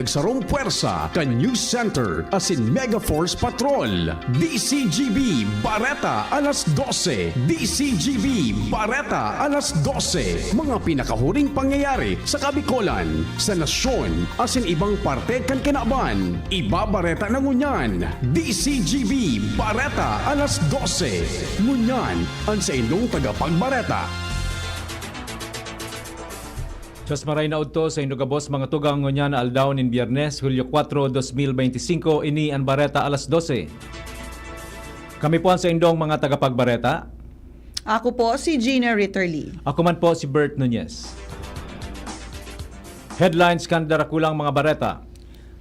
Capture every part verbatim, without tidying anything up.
Nagsarong pwersa kan News Center asin Mega Force Patrol. D C G B Bareta alas dose. D C G B Bareta alas dose. Mga pinakahuring pangyayari sa Kabikolan, sa nasyon, asin ibang parte kan kinaban. Ibabareta na ngunyan. D C G B Bareta alas dose. Ngunyan, an saindong tagapagbareta. Diyos maray na udto saindo gabos, mga tugang, ngunyan na aldaw nin Biyernes, Hulyo kuwatro, dos mil beinti singko, ini an Bareta alas dose. Kami po an saindong mga tagapagbareta. Ako po si Gina Ritterly. Ako man po si Bert Nunez. Headlines kan darakulang mga bareta.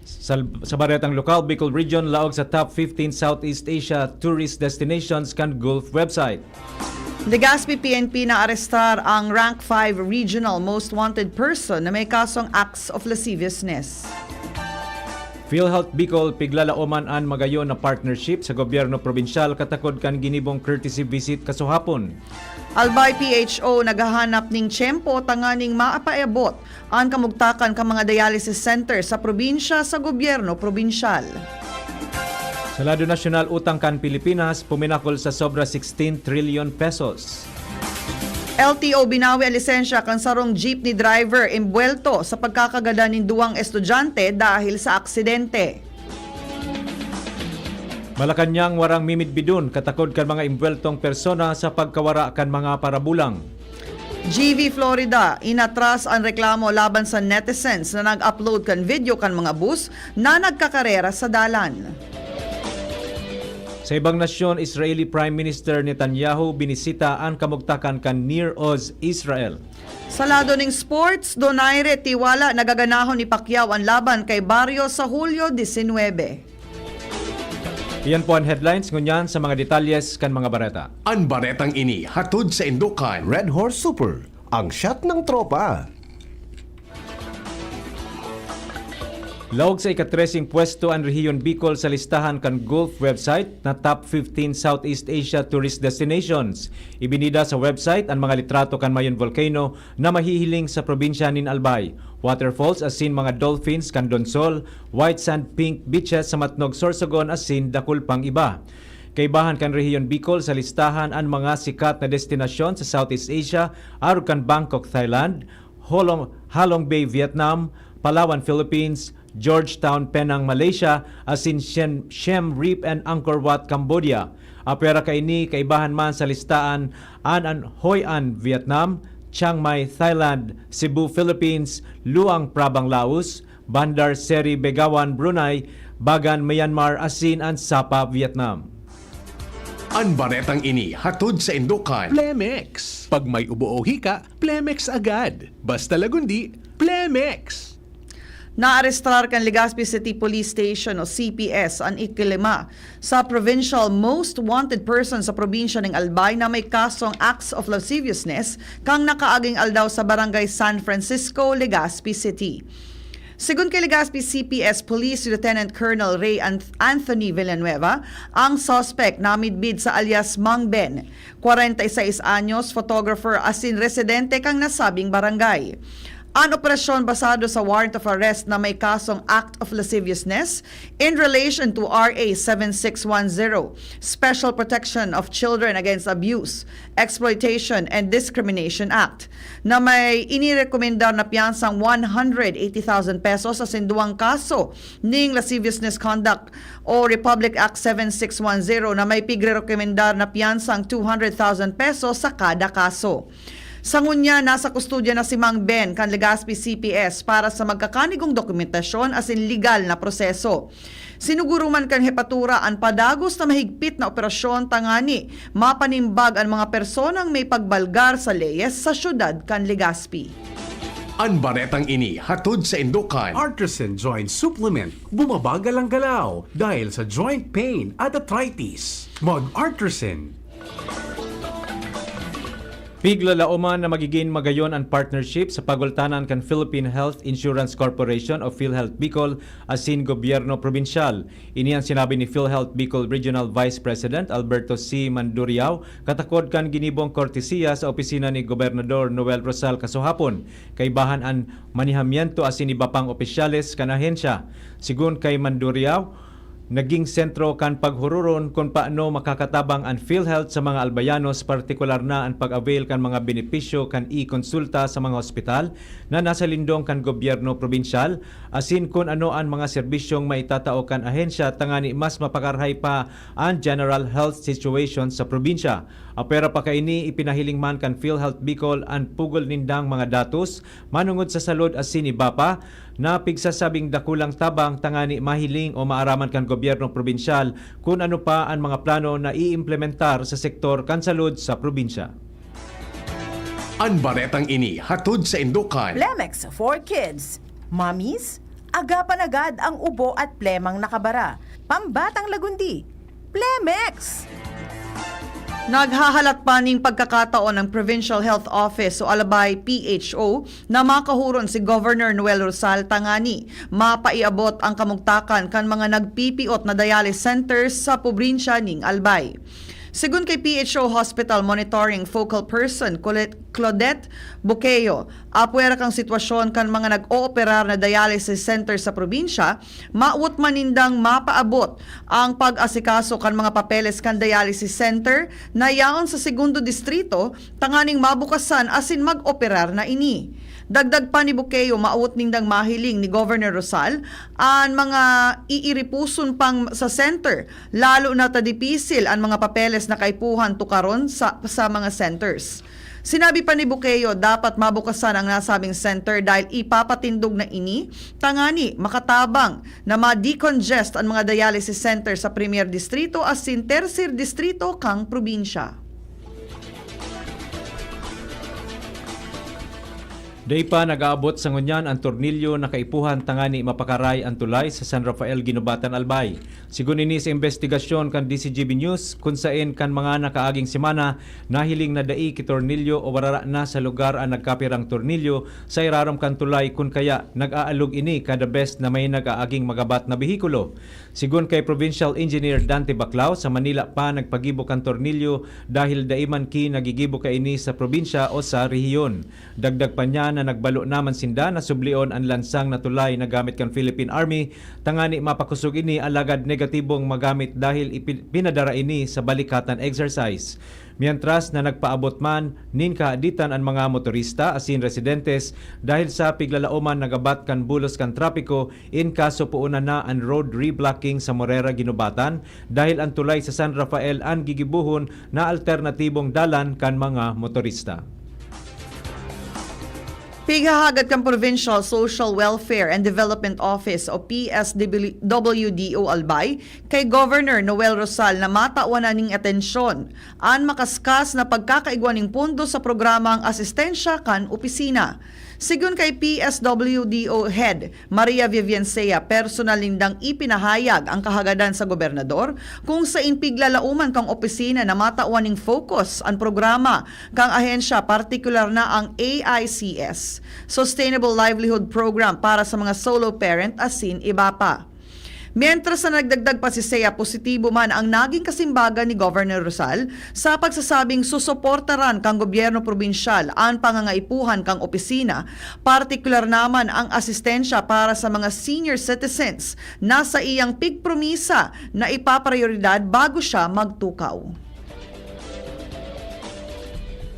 Sa, sa baretang lokal, Bicol Region laog sa top fifteen Southeast Asia tourist destinations kan Gulf website. Legazpi P N P naarestar ang rank five regional most wanted person na may kasong acts of lasciviousness. PhilHealth Bicol piglalaoman an magayon na partnership sa gobyerno probinsyal katakod kan ginibong courtesy visit kasuhapon. Albay P H O naghahanap ning tiyempo tanganing mapaabot an kamugtakan kan mga dialysis center sa probinsya sa gobyerno probinsyal. Sa lado nasyonal, utang kan Pilipinas puminakol sa sobra sixteen trilyon pesos. L T O binawi an lisensya kan sarong jeepney driver embuwelto sa pagkakagadan nin duwang estudyante dahil sa aksidente. Malacañang warang mimidbidon katakod kan mga embuweltong persona sa pagkawara kan mga parabulang. G V Florida, inatras an reklamo laban sa netizens na nag-upload kan video kan mga bus na nagkakarera sa dalan. Sa ibang nasyon, Israeli Prime Minister Netanyahu binisita an kamugtakan kan Nir Oz, Israel. Sa lado ning sports, Donaire Tiwala nagaganahon ni Pacquiao an laban kay Barrios sa Hulyo disinwebe. Iyan po an headlines, ngunyan sa mga detalyes kan mga bareta. An baretang ini hatod saindo kan Red Horse Super, ang shot ng tropa. Laog sa ikatreseng pwesto an Rehiyon Bicol sa listahan kan Gulf website na Top fifteen Southeast Asia Tourist Destinations. Ibinida sa website an mga litrato kan Mayon Volcano na mahihiling sa probinsya nin Albay, waterfalls asin mga dolphins kan Donsol, white sand pink beaches sa Matnog, Sorsogon asin dakul pang iba. Kaibahan kan Rehiyon Bicol sa listahan an mga sikat na destinasyon sa Southeast Asia, arog kan Bangkok, Thailand, Halong, Halong Bay, Vietnam, Palawan, Philippines, Georgetown, Penang, Malaysia, asin Siem, Siem Reap and Angkor Wat, Cambodia. Apwera kaini, kaibahan man sa listahan an, an Hoi An, Vietnam, Chiang Mai, Thailand, Cebu, Philippines, Luang Prabang, Laos, Bandar Seri Begawan, Brunei, Bagan, Myanmar, asin an Sapa, Vietnam. An baretang ini hatod saindo kan Plemex. Pag may ubo o hika, Plemex agad. Basta lagundi, Plemex! Naarestar kan Legazpi City Police Station o C P S an ikalima sa provincial most wanted person sa probinsya ning Albay na may kasong acts of lasciviousness kan nakaaging aldaw sa Barangay San Francisco, Legazpi City. Segun kay Legazpi C P S Police Lieutenant Colonel Ray Anth-, Anthony Villanueva, ang suspect namidbid sa alias Mang Ben, kwarenta y seis anyos, photographer asin residente kan nasabing barangay. An operasyon basado sa warrant of arrest na may kasong act of lasciviousness in relation to R A seven six one zero, Special Protection of Children Against Abuse, Exploitation and Discrimination Act, na may inirekomendar na piyansang one hundred eighty thousand pesos asin duwang kaso ning lasciviousness conduct o Republic Act seven six one zero na may pigrerekomendar na piyansang two hundred thousand pesos sa kada kaso. Sa ngunyan, nasa kustodya na si Mang Ben kan Legazpi C P S para sa magkakanigong dokumentasyon asin legal na proseso. Sinuguro man kan hepatura an padagos na mahigpit na operasyon tangani mapanimbag an mga personang may pagbalgar sa leyes sa siyudad kan Legazpi. An baretang ini hatod saindo kan Artisan Joint Supplement. Bumabagal ang galaw dahil sa joint pain at arthritis. Mag-Artisan. Piglalaoman na magigin magayon an partnership sa pagultanan kan Philippine Health Insurance Corporation o PhilHealth Bicol asin gobyerno probinsyal. Ini an sinabi ni PhilHealth Bicol Regional Vice President Alberto C. Manduriao katakod kan ginibong kortesiya sa opisina ni Gobernador Noel Rosal kasuhapon. Kaibahan an manihamiento asin iba pang opisyales kan ahensya. Sigon kay Manduriao, naging sentro kan paghururon kun paano makakatabang an PhilHealth sa mga Albayanos, partikular na an pag-avail kan mga benepisyo kan e-konsulta sa mga hospital na nasa lindong kan gobyerno probinsyal, asin kun ano an mga serbisyong maitatao kan ahensya tangani mas mapakarhay pa an general health situation sa probinsya. Apwera pa kaini, ipinahiling man kan PhilHealth Bicol an pugol nindang mga datos manungod sa salud asin iba pa na pigsasabing dakulang tabang tangani mahiling o maaraman kan gobyerno probinsyal kun ano pa an mga plano na iimplementar sa sektor kan salud sa probinsya. An baretang ini hatod sa indokan. Plemex for Kids. Mommies, agapan agad ang ubo at plemang nakabara. Pambatang lagundi. Plemex! Naghahalat pa ning pagkakataon ang Provincial Health Office o Albay P H O na makahuron si Governor Noel Rosal tangani mapaiabot ang kamugtakan kan mga nagpipiot na dialysis centers sa probinsya ning Albay. Sigon kay P H O Hospital Monitoring Focal Person Colette- Claudette Buqueo, apwera kan sitwasyon kan mga nag-ooperar na dialysis center sa probinsya, mawot man nindang mapaabot ang pag-asikaso kan mga papeles kan dialysis center na yaon sa segundo distrito tanganing mabukasan asin mag-operar na ini. Dagdag pa ni Buqueo, mawot nindang mahiling ni Governor Rosal an mga iiripuson pang sa center, lalo na ta dipisil an mga papeles na kaipuhan tukaron sa, sa mga centers. Sinabi pa ni Buqueo, dapat mabukasan ang nasabing center dahil ipapatindog na ini tangani makatabang na ma-decongest an mga dialysis center sa Premier Distrito asin Tercer Distrito kan probinsya. Dai pa nag-aabot sa ngunyan an tornilyo na kaipuhan tangani mapakaray an tulay sa San Rafael, Guinobatan, Albay. Sigon ini sa imbestigasyon kan D C G B News, kun saen kan mga nakaaging semana, nahiling na dai ki tornilyo o warara na sa lugar an nagkapirang tornilyo sa irarom kan tulay, kun kaya nag-aalog ini kada bes na may nag-aaging magabat na behikulo. Sigon kay Provincial Engineer Dante Baclao, sa Manila pa nagpagibo kan tornilyo dahil dai man ki nagigibo kaini sa probinsya o sa rehiyon. Dagdag pa niya na nagbalo naman sinda na sublion an lansang na tulay na gamit kan Philippine Army tangani mapakosog ini, alagad negatibong magamit dahil ipi- pinadara ini sa balikatan exercise. Mientras na nagpaabot man nin kahaditan an mga motorista asin residentes dahil sa piglalaoman na gabat kan bulos kan trapiko, in kaso poonan na an road reblocking sa Morera, Guinobatan, dahil an tulay sa San Rafael an gigibohon na alternatibong dalan kan mga motorista. Pighahagad kan Provincial Social Welfare and Development Office o P S W D O Albay kay Governor Noel Rosal na matawan na ning atensyon an makaskas na pagkakaigwa ning pondo sa programang asistensya kan opisina. Sigon kay P S W D O Head Maria Vivian Sea, personal nindang ipinahayag ang kahagadan sa gobernador kung sain piglalaoman kang opisina na matawan ning focus an programa kang ahensya, partikular na ang A I C S, Sustainable Livelihood Program para sa mga solo parent asin iba pa. Mientras na nagdagdag pa si Sea, positibo man ang naging kasimbagan ni Governor Rosal sa pagsasabing susuportaran kan gobyerno probinsyal an pangangaipuhan kan opisina, partikular naman ang asistensya para sa mga senior citizens na saiyang pigpromisa na ipaprayoridad bago siya magtukaw.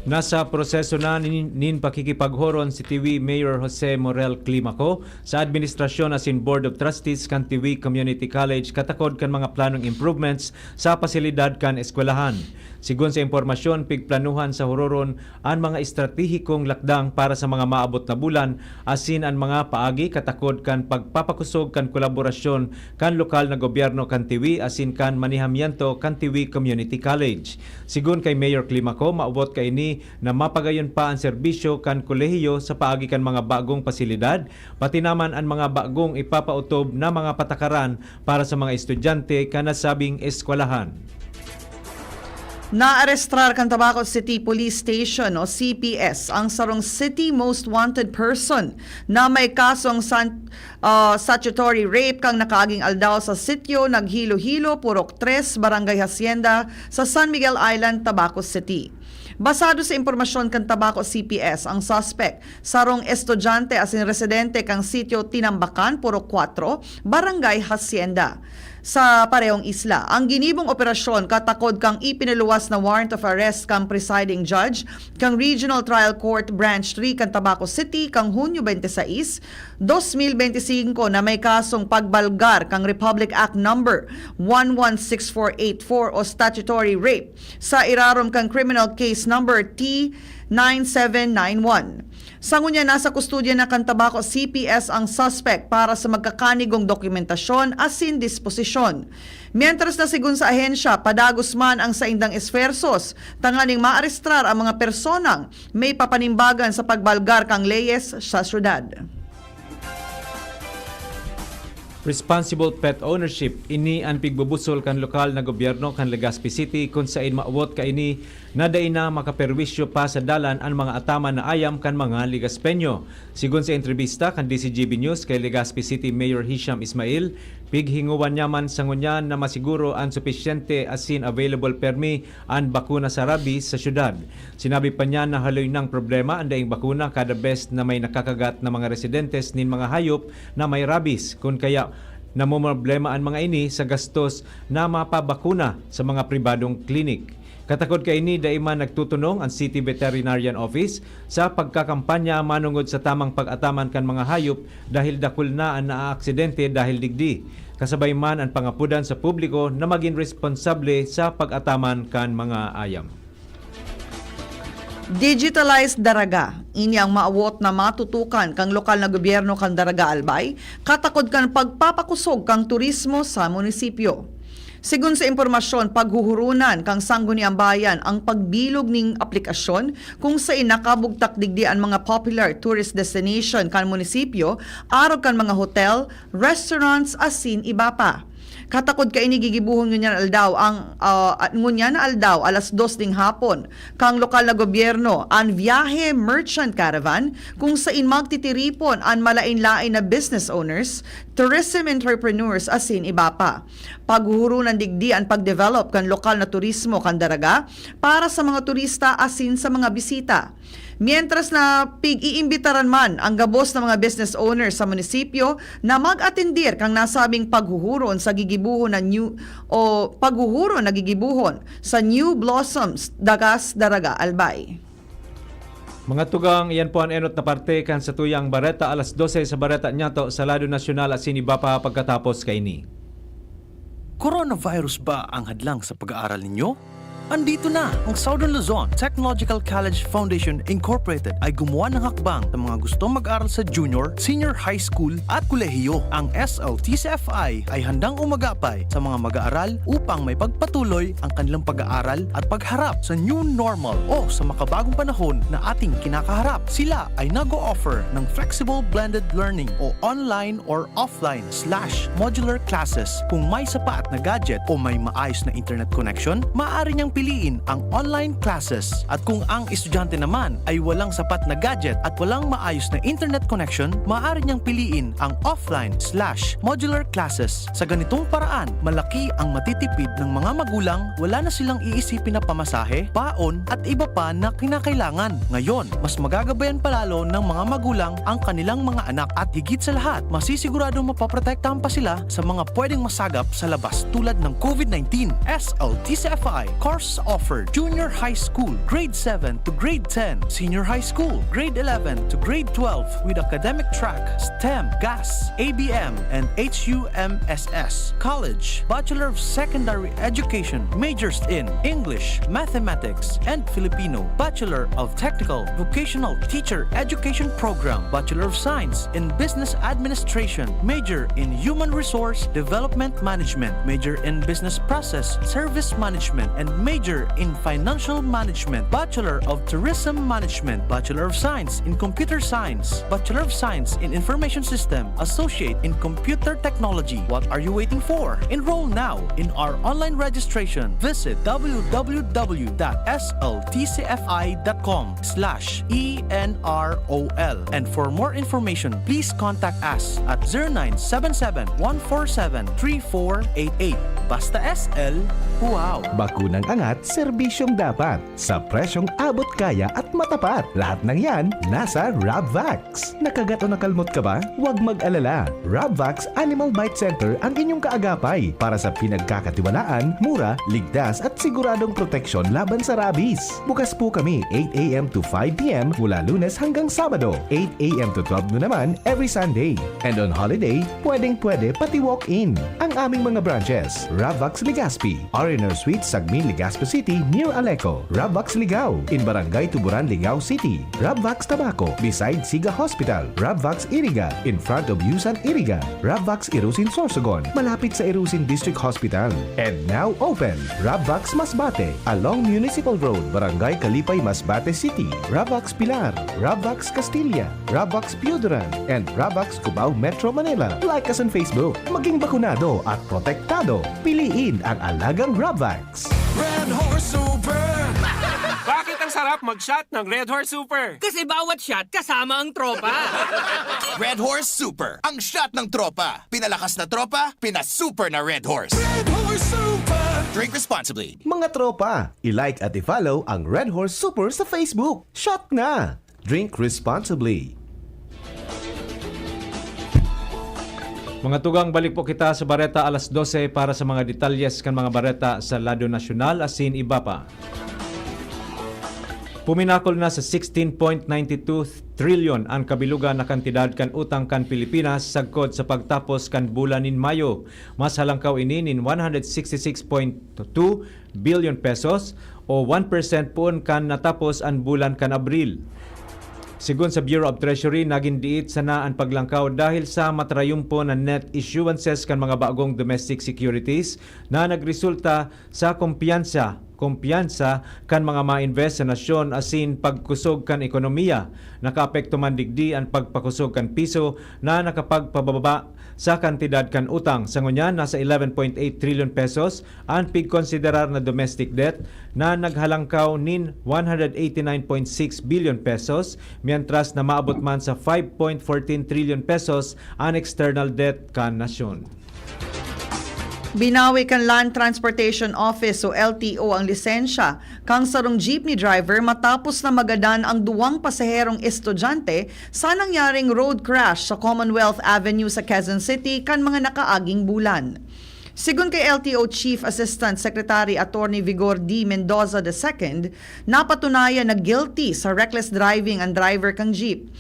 Nasa proseso na nin, nin pakikipaghoron si Tiwi Mayor Jose Morel Climaco sa administrasyon asin Board of Trustees kan Tiwi Community College katakod kan mga planong improvements sa pasilidad kan eskwelahan. Sigon sa impormasyon, pigplanuhan sa huroron an mga estratehikong lakdang para sa mga maabot na bulan asin an mga paagi katakod kan pagpapakosog kan kolaborasyon kan lokal na gobyerno kan Tiwi asin kan manihamiento kan Tiwi Community College. Sigon kay Mayor Climaco, maabot kaini na mapagayon pa an serbisyo kan kolehiyo sa paagi kan mga bagong pasilidad, pati naman an mga bagong ipapautob na mga patakaran para sa mga estudyante kan nasabing eskwelahan. Naarestrar kan Tabaco City Police Station o C P S ang sarong city most wanted person na may kasong san-, ah, statutory rape kan nakaaging aldaw sa sitio Naghilo-Hilo, Purok tres, Barangay Hacienda, sa San Miguel Island, Tabaco City. Basado sa impormasyon kan Tabaco C P S, ang suspect, sarong estudyante asin residente kan sitio Tinambakan, Purok kwatro, Barangay Hacienda, sa parehong isla. Ang ginibong operasyon katakod kan ipinaluwas na warrant of arrest kan presiding judge kan Regional Trial Court Branch three kan Tabaco City kan Hunyo twenty-six, dos mil bente singko, na may kasong pagbalgar kan Republic Act Number one one six four eight four o statutory rape sa irarom kan Criminal Case Number T nine seven nine one. Sa ngunyan, nasa kustodya na kan Tabaco C P S ang suspect para sa magkakanigong dokumentasyon asin disposisyon. Mientras na, segun sa ahensya, padagos man ang saindang esfuerzos tanganing maarestrar ang mga personang may papanimbagan sa pagbalgar kan leyes sa syudad. Responsible pet ownership, ini an pigbubusol kan lokal na gobyerno kan Legazpi City, kun saen maawot kaini na dai na makaperwisyo pa sa dalan an mga ataman na ayam kan mga Legazpeño. Sigon sa entrebista kan D Z G B News kay Legazpi City Mayor Hisham Ismail, pighingowan niya man sa ngunyan na masiguro an supisyente asin available permi an bakuna sa rabies sa syudad. Sinabi pa niya na haloy nang problema an daing bakuna kada bes na may nakakagat na mga residentes nin mga hayop na may rabies, kun kaya namomroblema an mga ini sa gastos na mapabakuna sa mga pribadong klinik. Katakod kaini, dai man nagtutunong an City Veterinarian Office sa pagkakampanya manongod sa tamang pag-ataman kan mga hayop dahil dakul na an naaaksidente dahil digdi. Kasabay man an pangapodan sa publiko na magin responsable sa pag-ataman kan mga ayam. Digitalized Daraga. Ini ang maawot na matutukan kan lokal na gobyerno kan Daraga, Albay, katakod kan pagpapakosog kan turismo sa munisipyo. Sigon sa impormasyon, paghuhuronan kan Sangguniang Bayan ang pagbilog nin aplikasyon kung saen nakabugtak digdi an mga popular tourist destination kan munisipyo, arog kan mga hotel, restaurants asin iba pa. Katakod kaini, gigibohon ngunyan aldaw ang, ah, at ngunyan na aldaw alas dos ning hapon kan lokal na gobyerno an Viaje Merchant Caravan, kung saen magtitiripon an malaen-laen na business owners, tourism entrepreneurs asin iba pa. Paghuhuronan digdi an pagdevelop kan lokal na turismo kan Daraga para sa mga turista asin sa mga bisita. Mientras na pig-iimbitaran man ang gabos na mga business owners sa munisipyo na mag-atendir kan nasabing paghuhuron sa gigibohon na new o paghuhuron na gigibohon sa New Blossoms Dagas Daraga, Albay. Mga tugang, iyan po an enot na parte kan satuyang bareta. Alas dose sa bareta niyato sa lado nasyonal asin iba pa pagkatapos kaini. Coronavirus ba ang hadlang sa pag-aaral ninyo? Andito na! Ang Southern Luzon Technological College Foundation Incorporated ay gumawa ng hakbang sa mga gustong mag-aral sa junior, senior high school at kolehiyo. Ang S L T C F I ay handang umagapay sa mga mag-aaral upang maipagpatuloy ang kanilang pag-aaral at pagharap sa new normal o sa makabagong panahon na ating kinakaharap. Sila ay nag-o-offer ng flexible blended learning o online or offline slash modular classes. Kung may sapat na gadget o may maayos na internet connection, maaari niyang piliin ang online classes. At kung ang estudyante naman ay walang sapat na gadget at walang maayos na internet connection, maaari niyang piliin ang offline slash modular classes. Sa ganitong paraan, malaki ang matitipid ng mga magulang, wala na silang iisipin na pamasahe, baon, at iba pa na kinakailangan. Ngayon, mas magagabayan pa lalo ng mga magulang ang kanilang mga anak at higit sa lahat, masisiguradong mapoprotektahan pa sila sa mga pwedeng masagap sa labas tulad ng COVID nineteen. S L T C F I course offered: Junior High School, Grade seven to Grade ten, Senior High School, Grade eleven to Grade twelve, with academic track STEM, GAS, A B M, and H U M S S. College, Bachelor of Secondary Education, majors in English, Mathematics, and Filipino, Bachelor of Technical Vocational Teacher Education Program, Bachelor of Science in Business Administration, major in Human Resource Development Management, major in Business Process Service Management, and major Major in Financial Management, Bachelor of Tourism Management, Bachelor of Science in Computer Science, Bachelor of Science in Information System, Associate in Computer Technology. What are you waiting for? Enroll now in our online registration. Visit w w w dot s l t c f i dot com slash e n r o l. And for more information, please contact us at zero nine seven seven, one four seven, three four eight eight. Basta S L, wow! Bakunang angat, serbisyong dapat, sa presyong abot kaya at matapat. Lahat ng yan, nasa Rabvax. Nakagat o nakalmot ka ba? Huwag mag-alala. Rabvax Animal Bite Center ang inyong kaagapay para sa pinagkakatiwalaan, mura, ligtas at siguradong proteksyon laban sa rabies. Bukas po kami eight a m to five p m mula Lunes hanggang Sabado, eight a m to twelve noon naman every Sunday. And on holiday, pwedeng-pwede pati walk-in. Ang aming mga branches, Ravax Legazpi, R and R Suites, Sagmin, Legazpi City, near Aleco, Ravax Ligao, in Barangay Tuburan, Ligao City, Ravax Tabaco, beside Siga Hospital, Ravax Iriga, in front of Yusan Iriga, Ravax Irusin Sorsogon, malapit sa Irusin District Hospital. And now open, Ravax Masbate, along Municipal Road, Barangay Kalipay, Masbate City, Ravax Pilar, Ravax Castilla, Ravax Pioduran, and Ravax Cubao, Metro Manila. Like us on Facebook. Maging bakunado at protektado. Piliin ang alagang Ravax. Red Horse Super! Bakit ang sarap mag-shot ng Red Horse Super? Kasi bawat shot kasama ang tropa. Red Horse Super, ang shot ng tropa. Pinalakas na tropa, pinasuper na Red Horse. Red Horse Super! Drink responsibly. Mga tropa, i-like at i-follow ang Red Horse Super sa Facebook. Shot na! Drink responsibly. Mga tugang, balik po kita sa bareta alas dose para sa mga detalyes kan mga bareta sa lado nasyonal asin iba pa. Puminakol na sa sixteen point nine two trilyon an kabilugan na kantidad kan utang kan Pilipinas sagkod sa pagtapos kan bulan nin Mayo. Mas halangkaw ini nin one hundred sixty six point two bilyon pesos o one percent poon kan natapos an bulan kan Abril. Sigon sa Bureau of Treasury, nagin diit sana an paglangkaw dahil sa matarayumpon na net issuances kan mga bagong domestic securities na nagresulta sa kumpiyansa, kumpiyansa kan mga ma-invest sa nasyon asin pagkusog kan ekonomiya. Nakaapekto man digdi an pagpakusog kan piso na nakapagpababa sa kantidad kan utang. Sa ngunyan, nasa eleven point eight trilyon pesos an pigkonsiderar na domestic debt na naghalangkaw nin one hundred eighty nine point six bilyon pesos, mientras na maabot man sa five point fourteen trilyon pesos an external debt kan nasyon. Binawi kan Land Transportation Office o L T O ang lisensya kan sarong jeepney driver matapos na magadan ang duwang pasaherong estudyante sa nangyaring road crash sa Commonwealth Avenue sa Quezon City kan mga nakaaging bulan. Sigon kay L T O Chief Assistant Secretary Attorney Vigor D. Mendoza the second, napatunayan na guilty sa reckless driving ang driver kan jeep.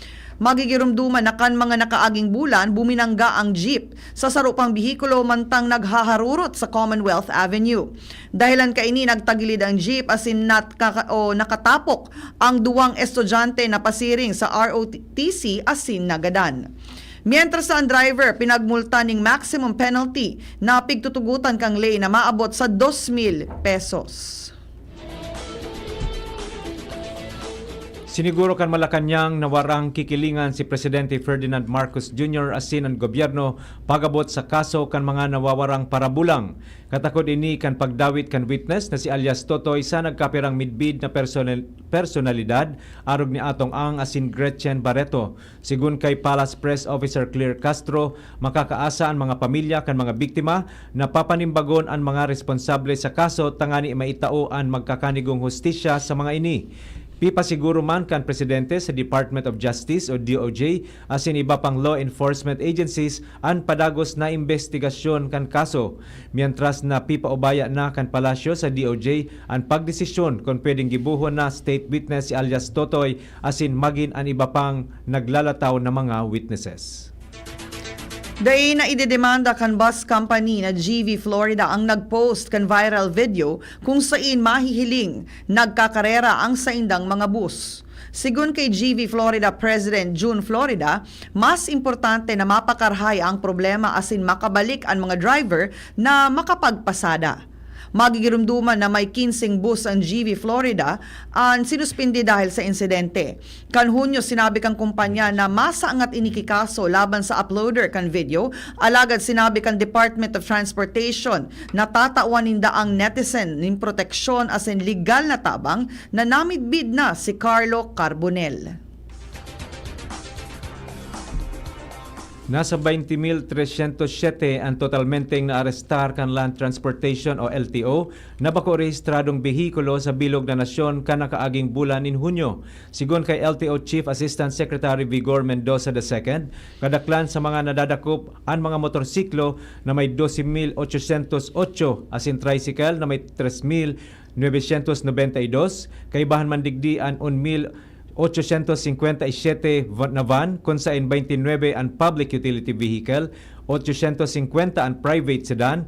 Magigiromdoman na kan mga nakaaging bulan, buminangga ang jeep sa saro pang behikulo mantang naghaharurot sa Commonwealth Avenue. Dahilan kaini, nagtagilid ang jeep asin nat-, kaka-, o nakatapok ang duwang estudyante na pasiring sa R O T C asin nagadan. Mientras sa ang driver, pinagmulta ning maximum penalty na pigtutugotan kang ley na maabot sa dos mil pesos. Siniguro kan Malacañang na warang kikilingan si Presidente Ferdinand Marcos Junior asin an gobyerno pag-abot sa kaso kan mga nawawarang parabulang. Katakod ini kan pagdawit kan witness na si alias Totoy sa nagkapirang midbid na personal-, personalidad, arog ni Atong Ang asin Gretchen Barreto. Sigon kay Palace Press Officer Claire Castro, makakaasa an mga pamilya kan mga biktima na papanimbagon an mga responsable sa kaso tangani maitao an magkakanigong hustisya sa mga ini. Pipasiguro man kan presidente sa Department of Justice o D O J asin iba pang law enforcement agencies an padagos na imbestigasyon kan kaso, mientras na pipaubaya na kan palasyo sa D O J an pagdesisyon kon pwedeng gibohon na state witness si alias Totoy asin magin an iba pang naglalataw na mga witnesses. Dai na idedemanda kan bus company na G V Florida ang nag-post kan viral video kung sain mahihiling nagkakarera ang saindang mga bus. Sigon kay G V Florida President Jun Florida, mas importante na mapakarahay ang problema asin makabalik an mga driver na makapagpasada. Magigirumduman na may kinseng bus an G V Florida an sinuspindi dahil sa insidente. Kan Hunyo, sinabi kan kumpanya na masangat ini ki kaso laban sa uploader kan video, alagad sinabi kan Department of Transportation na tatawan ninda ang netizen nin proteksyon asin legal na tabang na namidbid na si Carlo Carbonell. Nasa baynte mil tresyentos siyete an totalmenteng naarestar kan Land Transportation o L T O na bako rehistradong behikulo sa bilog na nasyon kan nakaaging bulan nin Hunyo. Sigon kay L T O Chief Assistant Secretary Vigor Mendoza the second, kadaklan sa mga nadadakop an mga motorsiklo na may dose mil ochosyentos otso asin tricycle na may tres mil nuebesyentos nobenta y dos, kaibahan man digdi an un mil ochosyentos singkwenta y siyete va-, na van, kun saen baynte nuebe an public utility vehicle, ochosyentos singkwenta an private sedan,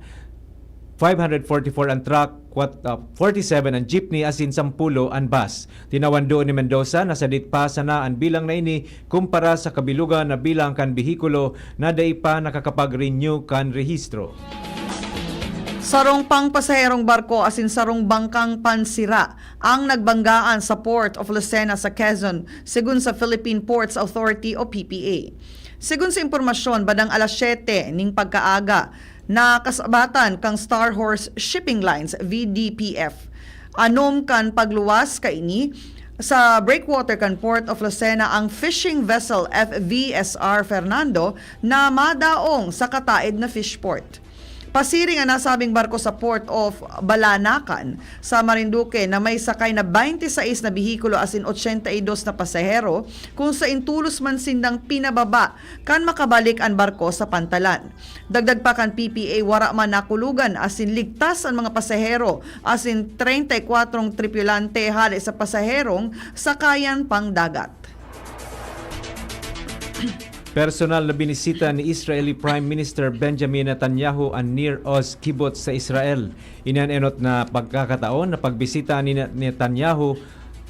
five hundred forty-four an truck, kwat-, ah, forty-seven an jeepney, asin sampulo an bus. Tinawan duon ni Mendoza na sadit pa sana an bilang na ini kumpara sa kabilugan na bilang kan behikulo na dai pa nakakapag-renew kan rehistro. Sarong pangpasaherong barko asin sarong bangkang pansira ang nagbanggaan sa Port of Lucena sa Quezon, segun sa Philippine Ports Authority o P P A. Segun sa impormasyon, bandang alas siyete ning pagkaaga, nakasabatan kan Star Horse Shipping Lines, V D P F. Anom kan pagluwas kaini, sa breakwater kan Port of Lucena ang fishing vessel F V S R Fernando na madaong sa kataed na fishport. Pasiring an nasabing barko sa Port of Balanacan sa Marinduque na may sakay na baynte sais na behikulo asin ochenta y dos na pasahero, kung sain tolos man sindang pinababa kan makabalik an barko sa pantalan. Dagdag pa kan P P A, wara man nakulugan asin ligtas an mga pasahero asin treinta y kwatro tripulante hale sa pasaherong sakayan pang dagat. Personal na binisita ni Israeli Prime Minister Benjamin Netanyahu an Nir Oz Kibbutz sa Israel. Ini an enot na pagkakataon na pagbisita ni Netanyahu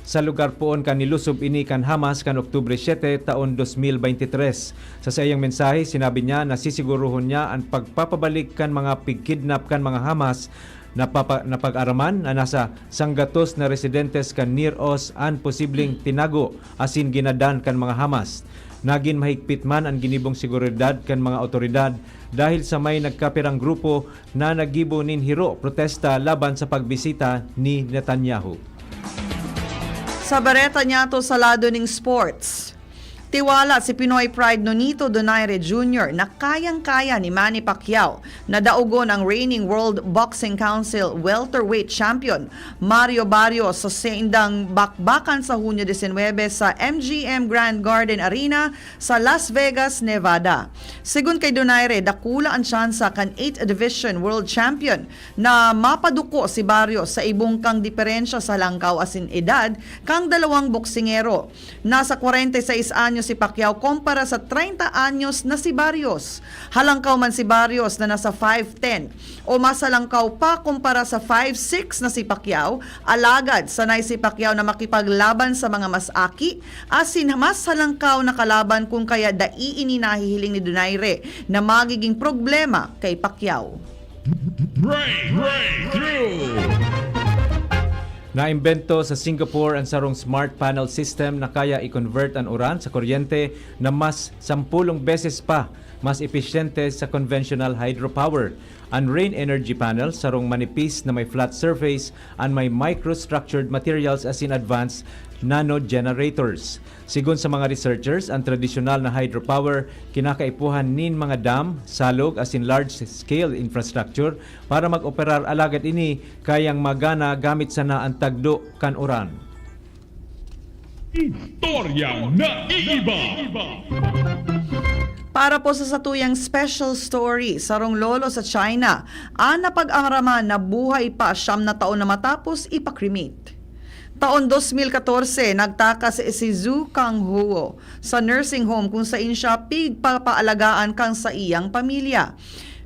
sa lugar poon kan nilusob ini kan Hamas kan Oktubre siete, taon dos mil baynte tres. Sa saiyang mensahe, sinabi niya na sisiguruhon niya an pagpapabalik kan mga pigkidnap kan mga Hamas na papa-, na pag-araman na nasa sanggatos na residentes kan Nir Oz an posibleng tinago asin ginadan kan mga Hamas. Nagin mahigpit man an ginibong seguridad kan mga awtoridad dahil sa may nagkapirang grupo na naggibo nin hiro protesta laban sa pagbisita ni Netanyahu. Sa bareta niyato sa lado ning sports, tiwala si Pinoy Pride Nonito Donaire Junior na kayang-kaya ni Manny Pacquiao na daogon ang reigning World Boxing Council welterweight champion Mario Barrios sa saindang bakbakan sa Hunyo disinwebe sa M G M Grand Garden Arena sa Las Vegas, Nevada. Segun kay Donaire, dakula an tsansa kan eighth Division World Champion na mapaduko si Barrios sa ibong kang diferensya sa halangkaw asin edad kang dalawang boksingero. Nasa kwarenta y seis anyos si Pacquiao kumpara sa treinta anyos na si Barrios. Halangkaw man si Barrios na nasa five ten o mas halangkaw pa kumpara sa five six na si Pacquiao, alagad sanay si Pacquiao na makipaglaban sa mga mas aki asin mas halangkaw na kalaban, kun kaya dai ini nahihiling ni Donaire na magiging problema kay Pacquiao. Naimbento sa Singapore an sarong smart panel system na kaya i-convert an uran sa kuryente na mas sampulong beses pa mas episyente sa conventional hydropower. An rain energy panel, sarong manipis na may flat surface, an may microstructured materials asin advanced nanogenerators. Sigon sa mga researchers, an tradisyonal na hydropower kinakaipuhan nin mga dam, salog asin large-scale infrastructure para mag-operar, alagad ini kayang magana gamit sana an tagdo kan uran. Istoryang naiiba. Para po sa satuyang special story, sarong lolo sa China an napag-araman na buhay pa siyam na taon na matapos ipakremate. Taon dos mil katorse, nagtakas si Zhu Kanghuo sa nursing home kung sain siya pigpapaalagaan kan saiyang pamilya.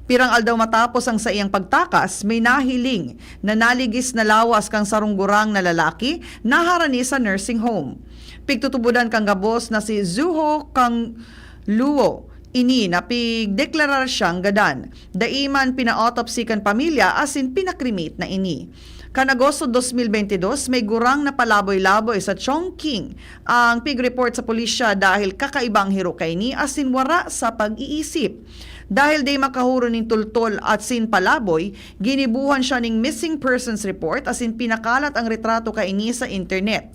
Pirang aldaw matapos ang saiyang pagtakas, may nahiling na naligis na lawas kan sarong gurang na lalaki na harani sa nursing home. Pigtutubodan kan gabos na si Zuho Kang Luo, ini na pigdeklarar siyang gadan. Dai man pina-autopsy kan pamilya asin pinakremate na ini. Kan Agosto dos mil bente dos, may gurang na palaboy-laboy sa Chongqing ang pig-report sa pulisya dahil kakaibang hiro kaini asin wara sa pag-iisip. Dahil di makahuro nin tultol asin palaboy, ginibuhan siya ning missing persons report asin pinakalat ang retrato kaini sa internet.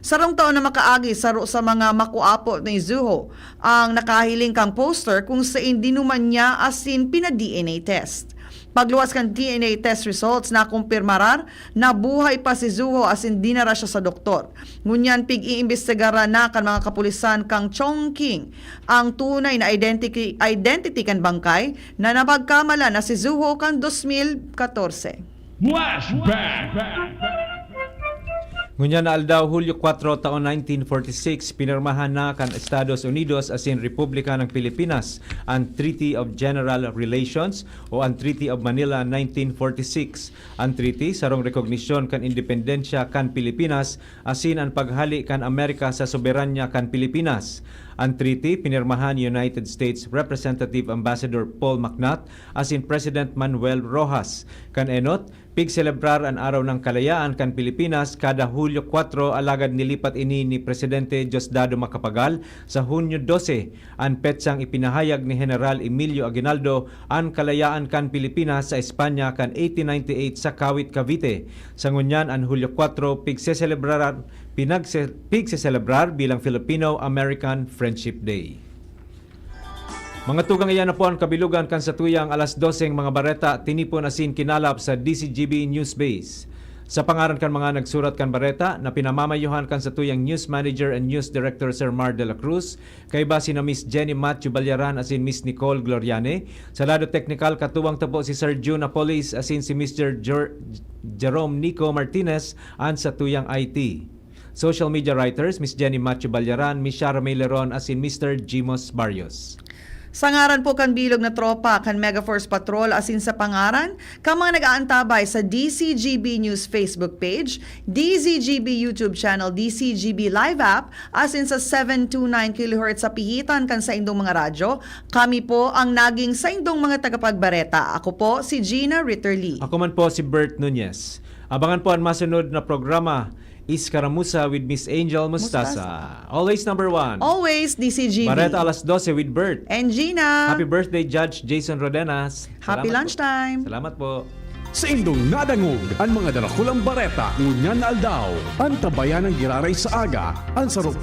Sarong taon na makaagi, saro sa mga makuapo ni Zuho ang nakahiling kan poster kung sain dinuman niya asin pina-D N A test. Pagluwas kan D N A test results, nakumpirmarar na buhay pa si Zuho asin dinara siya sa doktor. Ngunyan, pig-iimbestigaran na kan mga kapulisan kan Chongqing ang tunay na identity, identity kan bangkay na napagkamalan na si Zuho kan dos mil katorse. Flashback! Ngunyan na aldaw, Hulyo kwatro, taon nineteen forty-six, pinirmahan na kan Estados Unidos asin Republika ng Pilipinas an Treaty of General Relations o an Treaty of Manila nineteen forty-six. An treaty, sarong rekognisyon kan independensya kan Pilipinas asin an paghali kan Amerika sa soberanya kan Pilipinas. An treaty, pinirmahan ni United States Representative Ambassador Paul McNutt asin President Manuel Roxas. Kan enot, pigselebrar an Araw ng Kalayaan kan Pilipinas kada Hulyo kwatro, alagad nilipat ini ni Presidente Diosdado Macapagal sa Hunyo dose, an petsang ipinahayag ni General Emilio Aguinaldo an kalayaan kan Pilipinas sa Espanya kan eighteen ninety-eight sa Kawit, Cavite. Sa ngunyan, an Hulyo kwatro, pigseselebrar, pinagse-, pigseselebrar bilang Filipino-American Friendship Day. Mga tugang, iyan na po an kabilugan kan satuyang alas doseng mga bareta, tinipon asin kinalap sa D C G B News Base. Sa pangaran kan mga nagsurat kan bareta, na pinamamayuhan kan satuyang News Manager and News Director, Sir Mar de la Cruz, kaiba sina Miss Jenny Matthew Balyaran asin Miss Nicole Gloriane. Sa lado teknikal, katuwang ta po si Sir Jun Apolis asin si Mister Jer-, Jerome Nico Martinez, an satuyang I T. Social media writers, Miss Jenny Matthew Balyaran, Miss Shara May Leron, asin Mister Jimos Barrios. Sa ngaran po kan bilog na tropa kan Mega Force Patrol asin sa pangaran kan mga nag-aantabay sa D C G B News Facebook page, D Z G B YouTube channel, D C G B Live app, asin sa seven two nine kilohertz sa pihitan kan saindong mga radyo, kami po ang naging saindong mga tagapagbareta. Ako po si Gina Ritterly. Ako man po si Bert Nunez. Abangan po an masunod na programa, Iskaramuza with Miss Angel Mustasa. Mustasa. Always number one. Always D C G B. Bareta alas dose with Bert. And Gina. Happy birthday, Judge Jason Rodenas. Happy lunchtime. Salamat po. Saindong nadangog an mga darakulang bareta ngunyan na aldaw. Antabayan an giraray sa aga, an saro pa